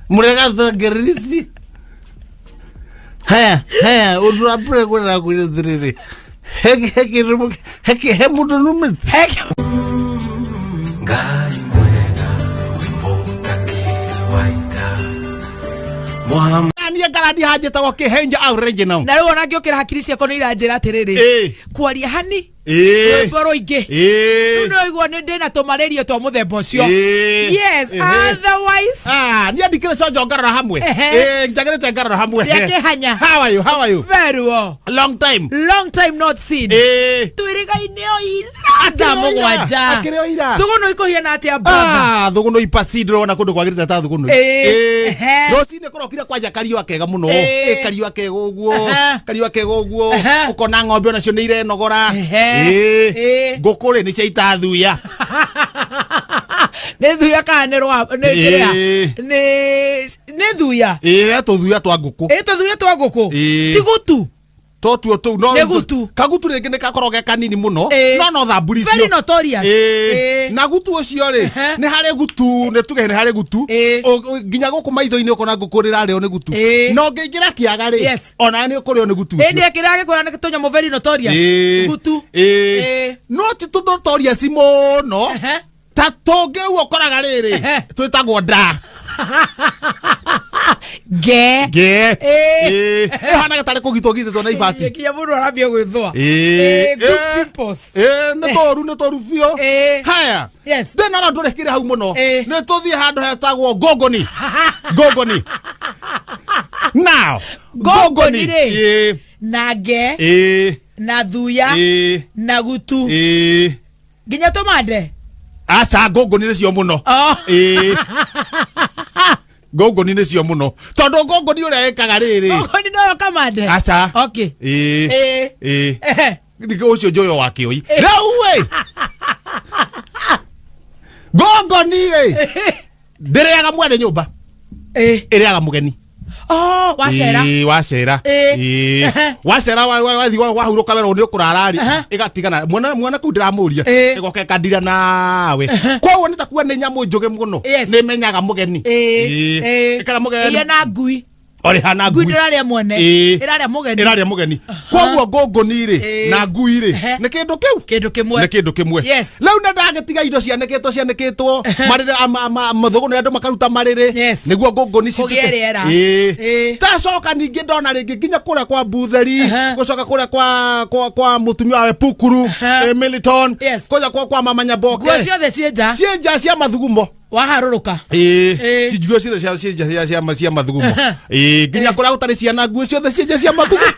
Murega thangerisi. Haya, haya, udurapure kwenda kwire Heki heki heki he mundu numit. Heki. Ngai mwega wĩ mũtangĩri wa ita Mwam Niĩ ngarandi hanjĩtagwo kĩhenja original. Na rĩu ona ngĩũkĩra hakiri ciakwa nĩ iranjĩra atĩrĩrĩ. Ĩĩ. Kwaria hani. Ĩĩ. Rwĩmbo rũingĩ. Ĩĩ. Rĩu nĩũigua nĩ ndĩna tũmarĩrio twa mũthemba ũcio. Ĩĩ. Yes, Ehe. otherwise. Ah, niĩ ndikĩrĩ conjo ngarora hamwe. Ehe. Ĩĩ, njagĩrĩte ngarora hamwe. Rĩa kĩhanya. How are you? How are you? Very well. Long time. Long time not seen. Ĩĩ. Twĩrĩgaine o ira thaa Akĩrĩ o ira. mũgwanja. Akĩrĩ o ira. Thũgũnũ ikũhiana atĩa brother? Ah, thũgũnũ ipasi ndĩrona kũndũ kwagĩrĩte ta thũgũnũ. Ĩĩ. Ehe. Rũcinĩ kũrokire kwanja kariũa kega mũno. Ĩĩ. Ĩĩ, kariũa kega ũguo. Aha. Kariũa kega ũguo. Aha. Ũkona ng'ombe onacio nĩ irenogora. Ehe. Ĩĩ. Ĩĩ. Ngũkũ rĩ nĩ ciaita thuya. Nĩ thuya kana nĩ rwa nĩ kĩrĩa? Ĩĩ. Nĩ nĩ thuya. Ĩĩ, tũthuya twa ngũkũ. Ĩ tũthuya twa ngũkũ. Ĩĩ. Ti gutu. Totuo tũu no Nĩ gutu. Kagutu rĩngĩ nĩ gakoragwo ge kanini mũno. Ĩĩ. No no thamburi icio. Very notorious. Ĩĩ. Ĩĩ. Na gutu ũcio rĩ, Ehe. nĩ harĩ gutu, nĩ tuge nĩ harĩ gutu. Ĩĩ. Nginya gũkũ maitho-inĩ ũkona ngũkũ rĩrarĩo nĩ gutu. Ĩĩ. Na ũngĩingĩra kĩaga rĩ, Yes. ona nĩ ũkũrĩo nĩ gutu Ĩ ũcio. nĩ kĩrĩa gĩkwĩra nĩ tũnyamũ very notorious. Ĩĩ. Gutu. Ĩĩ. Ĩĩ. No ti tũ notorious mũno. Ehe. Ta tũngĩ ũguo ũkoraga rĩrĩ, Ehe. twĩtagwo nda. Nge. Nge. Ĩĩ. Ĩĩ. Ĩhanaga tarĩ kũgitwo gitĩtwo na ibati. Nginya mũndũ arambia gwĩthũa. Ĩĩ. Ĩĩ, goose Ĩĩ. pimples. Ĩĩ, nĩ tũru nĩ tũru biũ. Ĩĩ. Haya. Yes. Thĩna no ndũrĩkire hau mũno. Ĩĩ. Nĩ tũthiĩ handũ hetagwo ngongoni. Ngongoni. Now, Ngongoni rĩ. Ĩĩ. Na nge. Ĩĩ. Na thuya. Ĩĩ. Na gutu. Ĩĩ. Nginya tũmande. Aca ngongoni nĩcio mũno. Oh. Ĩĩ. Ngongoni nĩcio mũno. Tondũ ngongoni ũrĩa ĩkaga rĩrĩ. Ngongoni noyo kamande. Aca. Okay. Ĩĩ. Ĩĩ. Ĩĩ. Ehe. Ningĩ ũcio njoyo wa kĩoi. Rĩu ĩ. Ngongoni rĩ. Ndĩrĩaga mwene nyũmba. Ĩĩ. Ĩrĩaga mũgeni. Oh, wacera. Ĩĩ, wacera. Ĩĩ. Ĩĩ. Ehe. Wacera wathiĩ wahurũka werũ nĩ ũkũrara rĩ. Aha. Ĩgatigana. Mwana mwana kũu ndĩramũria. Ĩĩ. Ĩgoka ĩkandira nawe. Koguo nĩ ta kuga nĩ nyamũ njũgĩ mũno. Yes. Nĩ ĩmenyaga mũgeni. Ĩĩ. Ĩĩ. Ĩĩ. Ĩkara mũgeni. Ĩrĩa na ngui. Ore hana Ngui ngui. ndĩrarĩa mwene. Ĩĩ. Ĩrarĩa mũgeni. Ĩrarĩa mũgeni. Koguo ngũngũni rĩ Ĩĩ. na ngui rĩ Ehe. nĩ kĩndũ kĩu. Kĩndũ kĩmwe. Nĩ kĩndũ kĩmwe. Yes. Rĩu nĩ ndagĩtiga indo cianĩkĩtwo cianĩkĩtwo marĩrĩ mathũgũnĩ andũ makaruta marĩrĩ Yes. nĩguo ngũngũni Kũgĩe rĩera. Ĩĩ. Ĩĩ. Tacoka ningĩ ndona rĩngĩ nginya kũrĩa kwa Butheri Aha. gũcoka kũrĩa kwa kwa kwa mũtumia wa Pukuru Aha. Militon Yes. kũrĩa kwa kwa mama Nyaboke Nguo ciothe ciĩ nja. ciĩ nja cia mathugumo. Waharũrũka. Ĩĩ. Ĩĩ. Nguo ciothe cia ciĩ nja cia cia cia mathugumo. Aha. Ĩĩ, nginya kũrĩa gũtarĩ ciana nguo ciothe ciĩ nja cia mathugumo.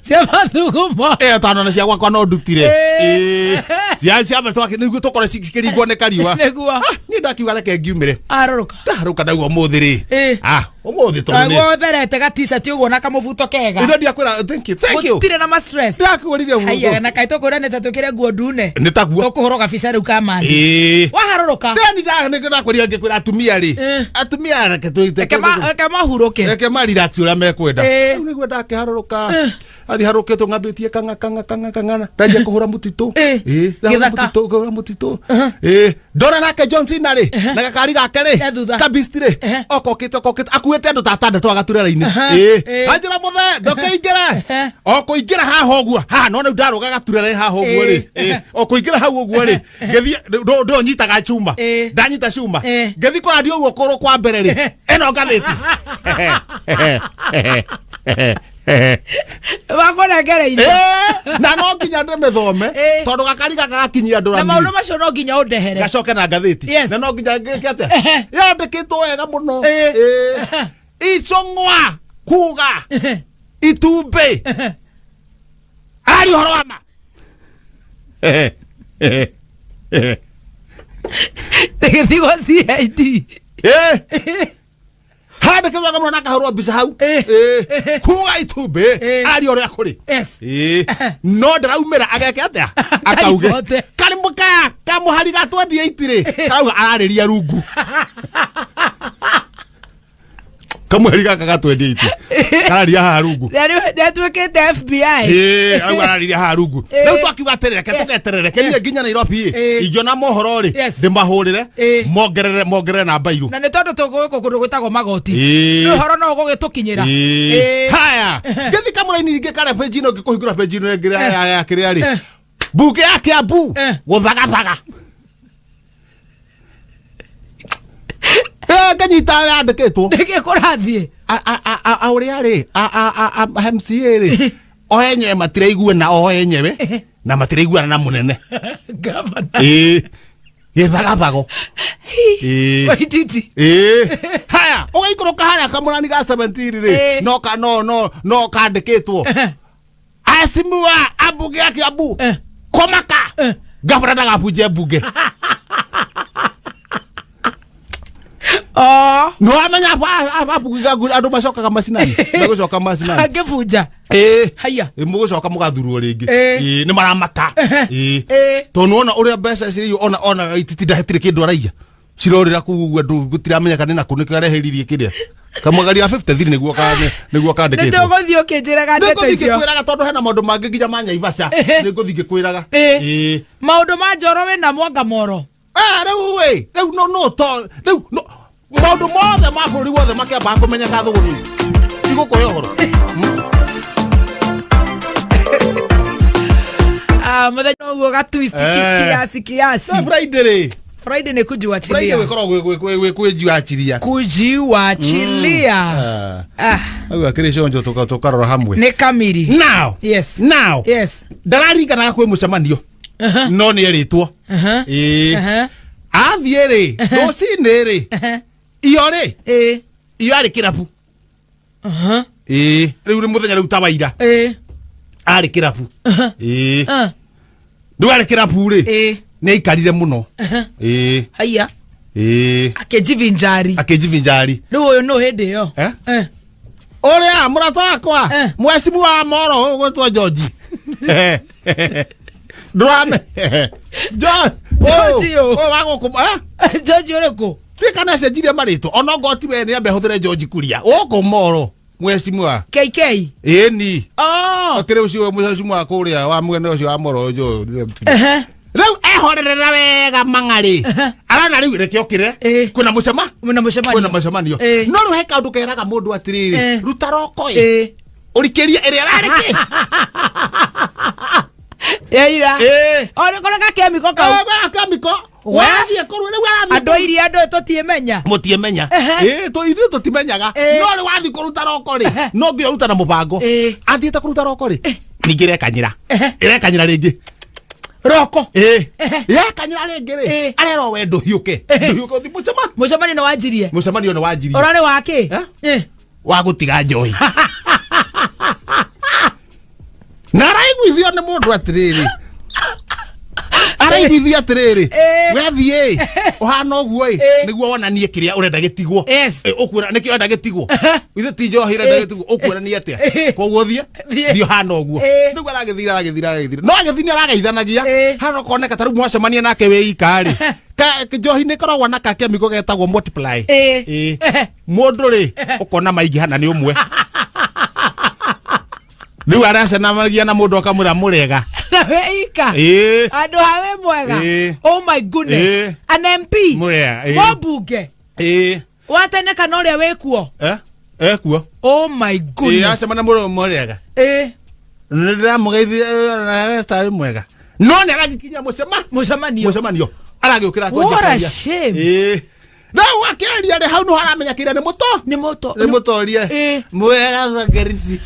Cia mathugumo. Ĩyo tano na cia gwakwa no ndutire. Ĩĩ. Ĩĩ. Cia cia twake nĩguo tũkorwo cikĩringwo nĩ kariũa. Nĩguo. Ah, niĩ ndakiuga reke ngiumĩre. Arũrũka. Ndarũka ndaigua ũmũthĩ rĩ. Ĩĩ. Ah, ũmũthĩ tondũ nĩ. Naguo ũtherete ga t-shirt ũguo na kamũbuto kega. Ithe ndiakwĩra thank you thank you. Gũtirĩ na ma stress. Ndakwĩrire Haiya ũguo. na kaĩ tũkwĩranĩte twĩkĩre nguo ndune. Nĩ taguo. Tũkũhũrwo gabica rĩu ka mani. Ĩĩ. Waharũrũka. Then ndakwĩrire ngĩkwĩra atumia rĩ. Ĩĩ. Atumia reke tũ Reke reke mahurũke. Reke ma relax ũrĩa mekwenda. Ĩĩ. Rĩu nĩguo ndakĩharũrũka. Athi harũkĩtwo ng'ambĩtie kang'a kang'a kang'a kang'a ndanjia kũhũra mũtitũ. Ĩĩ. Ĩĩ, ndahũra Gĩthaka. mũtitũ kũhũra mũtitũ. Ĩĩ, ndona nake John Cena rĩ na gakari gake rĩ Ke thutha. kabisti rĩ Ehe. okokĩte okokĩte akuĩte andũ ta atandatũ agaturera-inĩ. Aha. Ĩĩ, Ĩĩ. anjĩra mũthee ndũkĩingĩre. Ehe. O kũingĩra haha ũguo haha nona rĩu ndarũga gaturera haha ũguo rĩ. Ĩĩ. Ĩĩ, o kũingĩra hau ũguo rĩ ngĩthiĩ ndũnyitaga cuma Ĩĩ. ndanyita cuma Ĩĩ. ngĩthiĩ kũrandio ũguo kũgũrũ kwa mbere rĩ ĩno ngathĩti Wakũnengereirie. Ĩĩ, na no nginya ndĩmĩthome Ĩĩ. tondũ gakari gaka gakinyia Na maũndũ ndũrani macio no nginya ũndehere. gacoke na ngathĩti Yes. na no nginya ngĩke atĩa Ehe. yandĩkĩtwo wega mũno Ĩĩ. Ĩĩ. icũng'wa kuga itumbĩ ari ũhoro wa ma Gĩthigo CID. Ĩĩ. handĩkĩtwo wega mũno na akahũrwo mbica hau Ĩĩ. Ĩĩ. kuga itumbĩ Ĩĩ. ari ũrĩa kũrĩ Yes. Ĩĩ. no ndaraumĩra ageke atĩa akauge Karibote. karimũ ka kamũhari ga 28 rĩ karauga ararĩria rungu Kamweri gaka ga 28 kararia haha rungu. Nĩatuĩkĩte FBI. Ĩĩ, arauga araririe haha rungu. Ĩĩ. Rĩu twakiuga atĩrĩ, reke Yes. tũgeterere reke niĩ nginya Nairobi ĩ, Ĩĩ. ingĩona mohoro rĩ, Yes. ndĩmahũrĩre, Ĩĩ. mongerere namba irũ. Na nĩ tondũ tũgũkũ kũndũ gwĩtagwo magoti, Ĩĩ. nĩ ũhoro no ũgũgĩtũkinyĩra. Ĩĩ. Ĩĩ. Haya, ngĩthi kamũraini ingĩ kare page ĩno, ngĩkũhingũra page ĩno ĩngĩ ya kĩrĩa rĩ, Eh. mbunge ya Kiambu Eh. gũthagathaga. Eh, nganyita yandĩkĩtwo Nĩkĩ kũrathiĩ? A ũrĩa rĩ, a MCA rĩ, o enyewe matiraiguana, o enyewe na matiraiguana na mũnene. Gavana. Ĩĩ, gĩthagathago. Ĩĩ. Waititi. Ĩĩ. Haya, ũgaikũrũka harĩa kamũrani ga 17 rĩ, Ĩĩ. no ka no no no kandĩkĩtwo asimua ambunge ya Kiambu Eh. kũmaka Eh. gavana ndagabunje mbunge. Oh. Nĩwamenya ambunge andũ macokaga macinani, megũcoka macinani. Angĩbunja. Ĩĩ. Haya. Ĩ, mũgũcoka mũgathurwo rĩngĩ. Ĩĩ. Ĩĩ, nĩ maramaka. Ĩĩ. Ĩĩ. Tondũ nĩwona ũrĩa mbeca cirĩiywo, ona Waititi ndahetire kĩndũ araiya, cirorĩra kũu ũguo, andũ gũtiramenyeka nĩ nakũ nĩkĩo areheririe kĩrĩa kamwagari ya 53 nĩguo nĩguo Nĩ kandĩkĩtwo. tũgũthiĩ ũkĩnjĩraga ndeto Nĩngũthiĩ icio. ngĩkwĩraga tondũ hena maũndũ mangĩ nginya ma Nyaivasha. Ehe. Nĩngũthiĩ ngĩkwĩraga. Ĩĩ. Ĩĩ. Maũndũ ma njoro wĩna mwanga moro. Ah, rĩu ĩ, rĩu no no to rĩu no maũndũ mothe ma bũrũri wothe makĩambaga kũmenyeka thũgũrĩ-inĩ, igũkũhe ũhoro. Ah, mũthenya ũguo ga twist Eh. kiasi kiasi. Na Friday rĩ, Friday nĩ Friday kujiwachilia. gwĩkoragwo gwĩ kwĩjiachiria. Kujiwachilia. Ah, Au akĩrĩ cionjo tũkarora hamwe. nĩ kamiri. Now. Yes. Now. Yes. Ndararikanaga kwĩ mũcemanio no nĩ erĩtwo. Uh-huh. Ĩĩ. Uh-huh. Athiĩ rĩ, rũcinĩ rĩ, iyo rĩ, Ĩĩ. iyo arĩ kĩrabu. Uh-huh. Ĩĩ, rĩu nĩ mũthenya rĩu ta waira Ĩĩ. arĩ kĩrabu. Ĩĩ. Uh. Rĩu arĩ kĩrabu rĩ, Ĩĩ. nĩ aikarire mũno. Ĩĩ. Haya. Ĩĩ. Akĩjivinjari. Akĩjivinjari. Rĩu ũyũ nũ hĩndĩ ĩyo? Eh? Eh. Ũrĩa mũrata wakwa, Eh. mwecimu wa moro ũgwĩtwo George. Ndũrame. George. George ũyũ. Ũyũ wa gũkũ. Eh? George ũrĩkũ? Tuĩka nĩ acenjirie marĩtwa ona ngoti we nĩ ambe hũthĩre George Kuria gũkũ moro mwecimua. KK. Ĩni. Oh. Akĩrĩ ũcio mwecimua kũrĩa wa mwene ũcio wa moro ũyũ. Ehe. Rĩu ehorerera wega mang'arĩ, arona rĩu reke okĩre. Ĩĩ. Kwĩna mũcema Mwĩna mũcemanio. kwĩna mũcemanio. Ĩĩ. No rĩu he kaũndũ keraga mũndũ atĩrĩrĩ, Ĩĩ. ruta roko ĩ, Ĩĩ. ũrikĩrie ĩrĩa ĩrarĩ kĩ. Ya ira. Ĩĩ. O nĩ kũrĩ gakemiko kau. Kamiko We. wathiĩ kũrũ rĩu arathiĩ Andũ a iria andũ tũtiĩmenya. mũtiemenya. Ehe. Ĩĩ, ithuĩ tũtimenyaga. Ĩĩ. No rĩu wathiĩ kũruta roko rĩ, Ehe. no nginya ũruta na mũbango. Ĩĩ. Athiĩte kũruta roko rĩ, ningĩ ĩrekanyĩra, Ehe. ĩrekanyĩra rĩngĩ. Roko. Ĩĩ. Ehe. Yekanyĩra rĩngĩ rĩ, Ĩĩ. arerwo we ndũhiũke, ndũhiũke ũthiĩ mũcema Mũcemanio nĩ wanjirie. mũcemanio nĩ wanjirie. Ũrarĩ wa kĩ? Eh? Eh. Wa gũtiga njohi, na araiguithio nĩ mũndũ atĩrĩrĩ, araiguithio atĩrĩrĩ, Ĩĩ. wethiĩ ũhana ũguo ĩ, Ĩĩ. nĩguo wonanie kĩrĩa ũrenda gĩtigwo. Yes. Ĩ, ũkuona nĩkĩo ũrenda gĩtigwo, ithe ti njohi ũrenda Ĩĩ. gĩtigwo, ũkuonania atĩa? Ĩĩ. Koguo thiĩ Thiĩ. thiĩ ũhana ũguo. Ĩĩ. Nĩguo aragĩthira, aragĩthira, aragĩthira, no agĩthiĩ nĩ arageithanagia. Ĩĩ. Hana ũkoneka ta rĩu mwacemania nake wĩ ika rĩ, njohi nĩ ĩkoragwo na kakemiko getagwo multiply. Ĩĩ. Ĩĩ. Mũndũ rĩ, ũkona maingĩhana nĩ ũmwe, rĩu aracemanagia na mũndũ akamwĩra mũrega. Na we ika. Ĩĩ. Andũ hawe mwega. Ĩĩ. Oh my goodness. Ĩĩ. An MP. Mũrega, ĩĩ. Mũmbunge. Ĩĩ. Wa tene kana ũrĩa wĩkuo. Eh? Ekuo. Oh my Ĩĩ, goodness. acemania mũndũ mũrega. Ĩĩ. Nĩ ndĩramũgeithia nawe tarĩ mwega, no nĩ aragĩkinya mũcema Mũcemanio. mũcemanio aragĩũkĩra What a kwanjia. shame. Ĩĩ, rĩu akĩaria rĩ, hau nĩho aramenya kĩrĩa nĩ mũto Nĩ mũto. Nĩ mũtorie. Ĩĩ. Mwega thangerisi.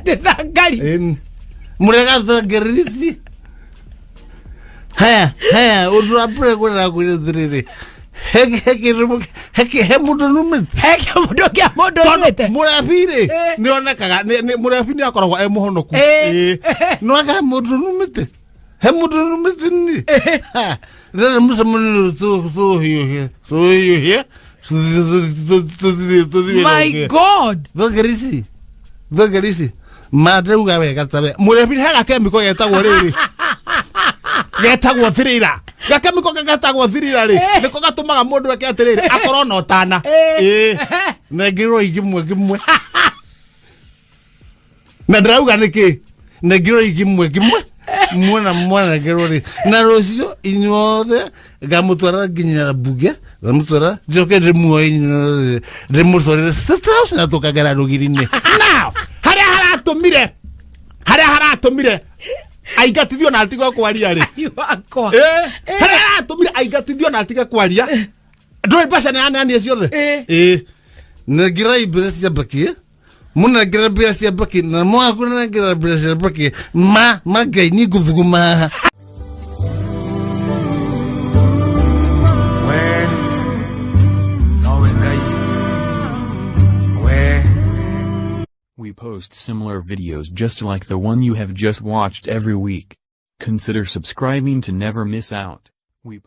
Nĩ thangari. Mũrega thangerisi. Haya haya, ũndũ wa mbere ngwendaga kwĩra atĩrĩrĩ, he mũndũ numĩte. He kĩmũndũ kĩa mũndũ ũnyuĩte. Mũrebi rĩ, Ĩĩ. nĩ onekaga mũrebi nĩ akoragwo e mũhonoku. Ĩĩ. Ĩĩ. No anga he mũndũ numĩte, he mũndũ numĩte ni rĩrĩ mũcemanio tũhiũhie tũhiũhie tũthiĩ. My God. Thongerisi, thongerisi, mandauga wega tawe mũrebi, he gakemiko getagwo rĩrĩ, getagwo thriller. Gakemiko gatagwo thirira rĩ, nĩko gatũmaga mũndũ eke atĩrĩrĩ, akorwo na ũtana. Ĩĩ. Nengerwo igimwe gimwe. Na ndĩrauga nĩkĩ? Nengerwo igimwe gimwe. Mwena mwana nengerwo rĩ. Na rũciũ inyuothe ngamũtwara nginya mbunge, ngamũtwara njoke ndĩmuoe inyuothe ndĩmũtwarĩre State House na tũkagera rũgiri-inĩ. Now, harĩa haratũmire aingatithio na atige kwaria rĩ, Ai wakwa. Harĩa haratũmire aingatithio na atige kwaria, ndũĩ mbeca nĩ aneanire ciothe. Ĩ nengerai mbeca cia mbaki, mũnengere mbeca cia mbaki, na mwaku nengera mbeca cia mbaki ma Ngai ni ngũthuguma haha. We nowe Ngai we. We post similar videos just like the one you have just watched every week. Consider subscribing to never miss out. We